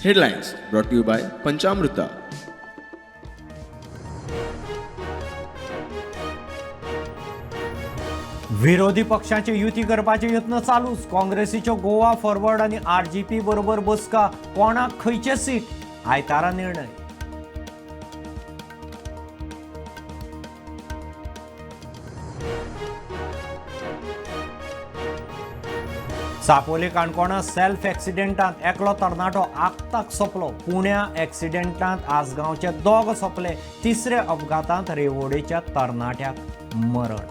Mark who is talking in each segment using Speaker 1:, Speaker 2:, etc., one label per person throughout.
Speaker 1: Headlines brought to you by Panchamruta.
Speaker 2: विरोधी पक्षांची युती करपाचे यत्न चालूच. काँग्रेसीच्यो गोवा फॉरवर्ड आनी आरजीपी बरोबर बसका. कोणाक खंयचे सीट, आयतारा निर्णय. चापोली काणकोणा सेल्फ एक्सिडेंटांत एकलो तरणाटो आक्ताक सोंपलो. पुण्या एक्सिडेंटांत आसगांवचे दोग सोंपले. तिसऱ्या अपघातांत रेवोडेच्या तरणाट्याक मरण.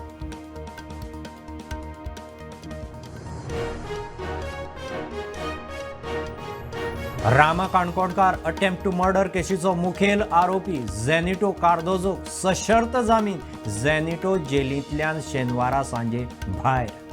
Speaker 2: रामा काणकोणकार अटेम्प्ट टू मर्डर केशीचो मुखेल आरोपी झेनिटो कार्दोजोक सशर्त जामीन. झेनिटो जेलींतल्यान शेनवारा सांजे भायर.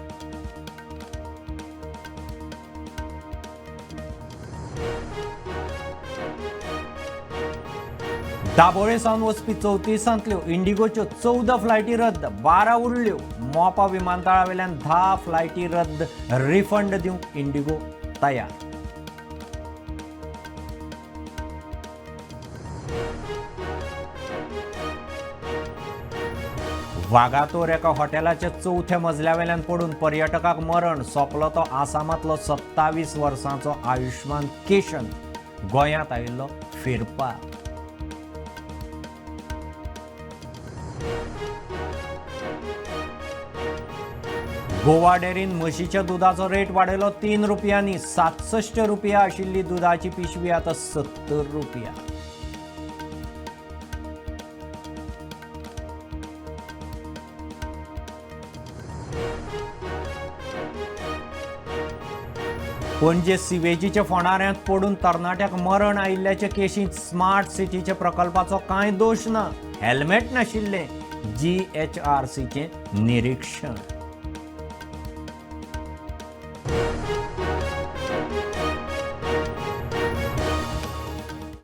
Speaker 2: दाबोळे सावन वचपी 34तांतल्यो इंडिगोच्यो 14 फ्लायटी रद्द, 12 उरल्यो. मोपा विमानतळावेल्यान 10 फ्लायटी रद्द. रिफंड दिवंक इंडिगो तयार. वागातोर एका हॉटेलाच्या चवथ्या मजल्यावेल्यान पडून पर्यटकाक मरण. सोंपलो तो आसामांतलो 27 वर्सांचो आयुष्मान केशन. गोंयांत आयिल्लो फिरपाक. गोवा डेअरीन म्हशीच्या दुदाचो रेट वाडयलो 3 रुपयांनी. 67 रुपया आशिल्ली दुदाची पिशवी आतां 70 रुपया. पणजे सिवेजीच्या फोंडाऱ्यांत पडून तरणाट्याक मरण आयिल्ल्याचे केशींत स्मार्ट सिटीच्या प्रकल्पाचो कांय दोश ना, हेल्मेट नाशिल्लें, जीएचआरसीचें निरीक्षण.